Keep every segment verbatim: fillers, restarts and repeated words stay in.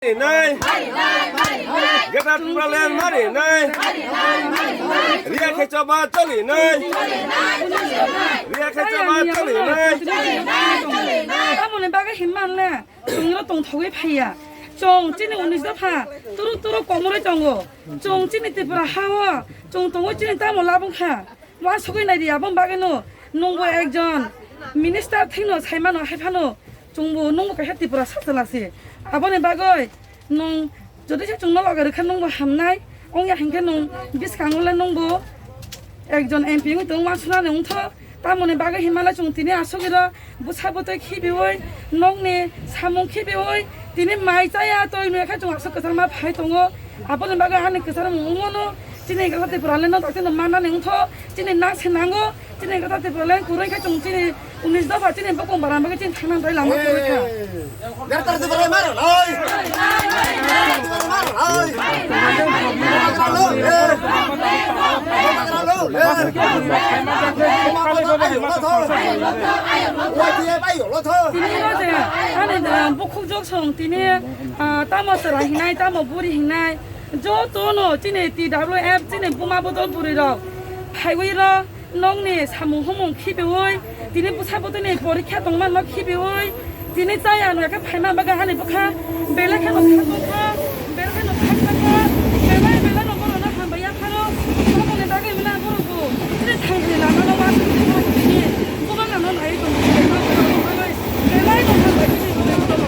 Nai. Greater Tipraland mari nai. Riya khe choba choli nai. Riya khe choba choli nai. Tamoni bagwi hinman le chwngno tongthogwi phaiya. Chwng chini unis dopha turuk turuk komorwi tongo. Chwng chini Tripura ha-o chwng tongwi chini tamo labwkha. Uansugwi naidi, aboni bagwino nwngbo ekjon minister thwino saimano, hai phano chwngbo nwngbo kaisa Tripura sajla se. Aboni bagwi nwng jodi se chwngno loge rwkha nwngbo hamnai, wngya hinkhe nwng bwskango le nwngbo ekjon M P wngwi tong uansugnani wngtho. Tamoni bagwi hinmale chwng tini asugwirok bwsa bwtwi khibiui, nokni samung khibiui, tini mai chaya twi nwi khe chwng aswk kwchangma phai tongo. Aboni bagwi ani kwchangmung wngmano. Chini Greater Tipraland no daktino mannani wngtho, chini nang se nango, chini Greater Tipraland kwrwi khe chwng chini unis dopha chini bokong baram bagwi chini thangna dai lama kwrwi kha. Greater Tipraland maro noi. Tini o je, ani, ah, bukhuk jok song tini, ah, tamo chwrai hinai, tamo buri hinai, jotono chini T W F, chini buma bodol buri rok phaiwi ro, nokni samung humung khibiui, tini bwsa bwtwini porikha tongma no khibiui, tini chaya no khe phaima bagwi ani bwkha belai kheno kha tongkha, belai kheno kha tongkha, belai belai no borok no hambai ya phano, borok ni bagwi wngna borok bo chini thangni lama no wasuk tongkha, chini buma lama no nai tongkha, belai no hambai chini borok no.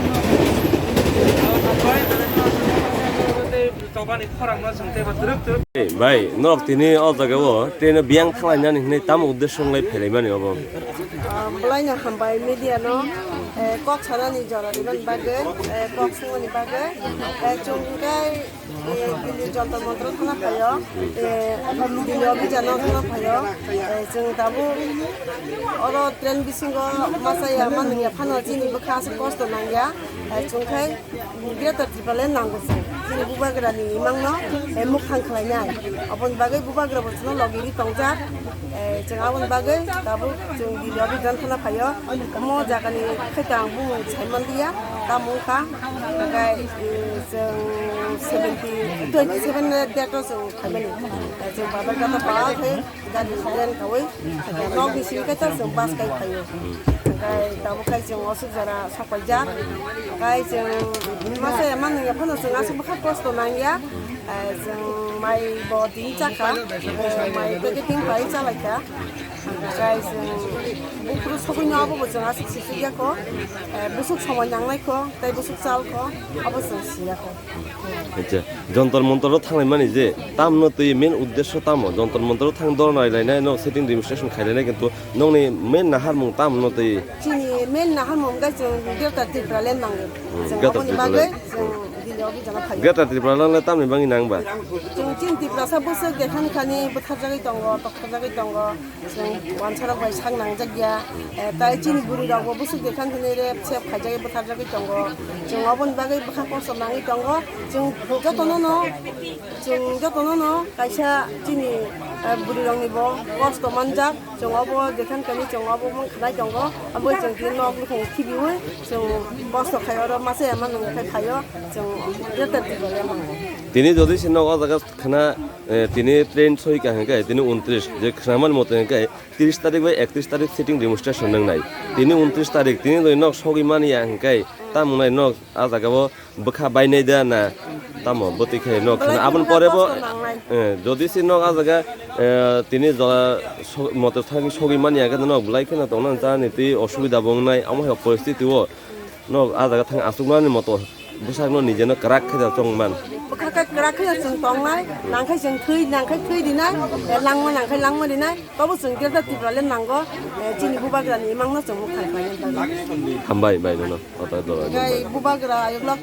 Chobani khorang no chwng teibo twrwk twrwk. Ei, bai, norok tini o jaga o train o biyang thanglainani hinwi tamo uddesho wngwi phailaimani obo? Ah, bwlaino hambai media no, eh, kok sanani jora rimani bagwi, eh, kok sungmani bagwi, eh, chwng hwnkhe, eh, Delhi Jantar Mantar o thangna phaio, eh, Delhi Abhijan o thangna phaio, eh, chwng tabuk oro train bisingo masa ya manwng ya phano chini bwkha aswk kosto nangya, eh, chwng khai Greater Tipraland nango se. Chini bubagrani imangno, eh, mukthang khlainai. Aboni bagwi bubagra bo chwngno logi ri tongjak. Eh, chwng aboni bagwi tabuk chwng Delhi Abhijan thana phaio. Omo jagani khaitang bumung saimanliya, tamo wngkha. Hwnkhe, eh, chwng seventy, twenty seven date o chwng phaimani. Eh, chwng bazar gata ba khe gari rent kawi, nokni simi khe ta chwng bus kai phaio. Hwnkhe tabuk khai chwng aswk jora sok paijak. Khai chwng masa ya manwng ya phano chwng aswk bwkha kosto nangya. Eh, chwng mai bo tini chakha, eh, mai packeting pai chalaikha. Khai chwng buphuru sogwino abobo chwng aswk sisuk ya kho. Eh, busuk somoi nangnai kho, tei busuk chal kho, abo chwng siya kho. Acha, Jantar Mantar o thanglaimani je, tamno twi main uddesho tamo? Jantar Mantar o thang dorna lainai, no sitting demonstration khailainai, kintu nokni main naharmung tamno twi? Chini main naharmung wngkha chwng Greater Tipraland nango. Hmm, chwng Greater aboni bagwi Tipraland. Chwng Delhi o bijano phaio. Greater Tipraland le tamni bagwi nang ba? Chwng chini Tiprasa bwswk dekhani khani bwtharjagwi tongo, tokthajagwi tongo. Chwng wansarok bai sak nangjak ya. Eh, tai chini bwrwi rok bo bwswk dekhani thani rep sep khaijagwi bwtharjagwi tongo. Chwng oboni bagwi bwkha kosto nangwi tongo. Chwng jotono no, chwng jotono no kaisa chini, eh, bwrwi rokni bo kosto manjak. Chwng obo dekhani thani chwng obo mung khanai tongo. Abo chwng tini nok nukhung khibiwi chwng kosto khai oro masa ya manung khai phaio. Chwng Greater Tipraland ya mango. Tini jodi se nok o jaga khna, eh, tini train soi ka hwnkhe tini untris, je khnaman mote hwnkhe tris tarik bai ektris tarik sitting demonstration nwngnai. Tini untris tarik, tini doi nok sogwi mani ya hwnkhe, tamo wngnai nok a jaga o bwkha bainai da na tamo bwtwi khe nok khna. Aboni pore bo, eh, jodi se nok a jaga, eh, tini jora so-, motor thangwi sogwi mani ya khe nok belai kheno tongna chani twi osubida bo wngnai, omo hai poristiti o. Nok a jaga thang aswkmani moto bwsakno nijeno kwrak khe da chongman. Bwkha khe kwrak khe chwng tongnai, nangkhe chwng thwi, nangkhe thwi rinai, eh, langma nangkhe langma rinai, tobo chwng Greater Tipraland nango, eh, chini bubagrani imangno chwng mukthang khlaina bagwi. Hambai bai nono, o ta dora. Gai bubagra ayuk lok